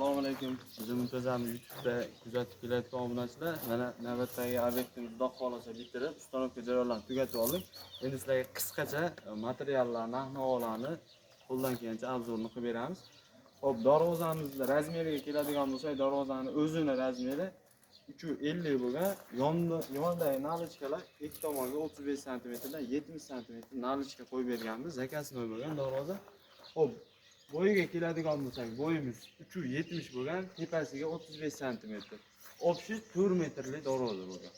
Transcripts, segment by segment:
Assalomu alaykum. Bizni muntazam YouTube'da kuzatib kelayotgan obunachilar, mana navbatdagi obyektimizni xudo xohlasa bitirib, установка jarayonlarini tugatib oldik. Endi sizlarga qisqacha materiallar, narx-navolarni qo'ldan kelgancha обзор ni qilib beramiz. Xo'p, darvozamizni razmeriga keladigan bo'lsak, darvozani o'zini razmeri 3.50 bo'lgan. Yonidagi наличка lar ikki tomonga 35 santimetrdan 70 santimetr наличка qo'yib berganmiz. Zakasnoy bo'lgan darvoza. Xo'p, bo'yiga keladigan bo'lsak, bo'yimiz 3.70 bo'lgan, tepasiga 35 santimetr. Общий 4 metrli darvoza bo'lgan.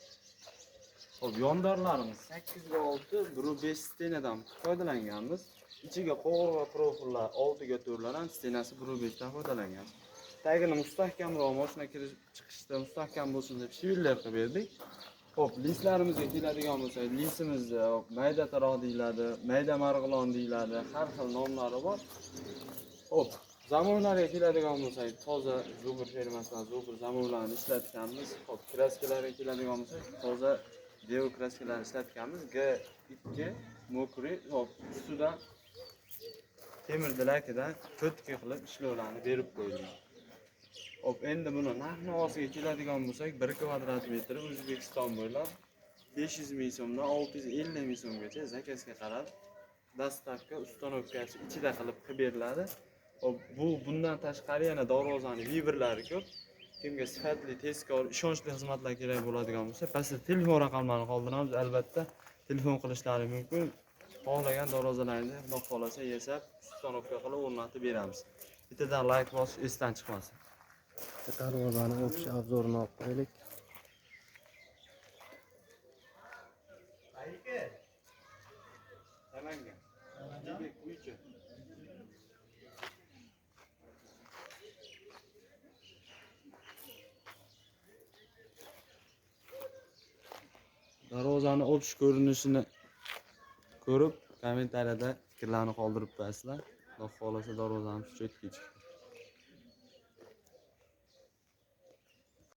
Xo'p, yondarlarimiz 8 ga 6, 1.5 стена dan foydalanganmiz. Ichiga qovurg'a profillar 6 ga 4 ham стена si 1.5 dan foydalanganmiz. Tagini mustahkamroq, mashina kirib chiqishda mustahkam bo'lsin deb швеллер qilib berdik. Xo'p, лист larimizga keladigan bo'lsak, лист imizni mayda taroq deyiladi, mayda marg'ilon deyiladi, har xil nomlari bor. Xo'p, замок larga keladigan bo'lsak, toza Zubr firmasidan Zubr замок larni ishlatganmiz. Xo'p, краска larga keladigan bo'lsak, toza Deo краска larni ishlatganmiz. G2 мокрый, xo'p, ustidan temir dilakidan cho'tki qilib ishlovlarni berib qo'yilgan. Xo'p, endi buni narx-navosiga keladigan bo'lsak, 1 kvadrat metri O'zbekiston bo'ylab 500 ming so'mdan 650 ming so'mgacha заказ ga qarab доставка, установка si ichida qilib qilib beriladi. Xo'p, bu bundan tashqari yana darvozani выбор lari ko'p. Kimga sifatli, tezkor, ishonchli xizmatlar kerak bo'ladigan bo'lsa, pastda telefon raqamlarini qoldiramiz. Albatta telefon qilishlari mumkin. Xohlagan darvozalaringizni xudo xohlasa yasab, установка qilib o'rnatib beramiz. Bittadan layk bosish esdan chiqmasin. Darvozani общий обзор ini olib qo'yaylik. Namangan. Jibek uychi. Darvozani общий ko'rinishini ko'rib, kommentariyada fikrlarni qoldirib qo'yasizlar. Xudo xohlasa darvozamiz cho'tga chiqdi.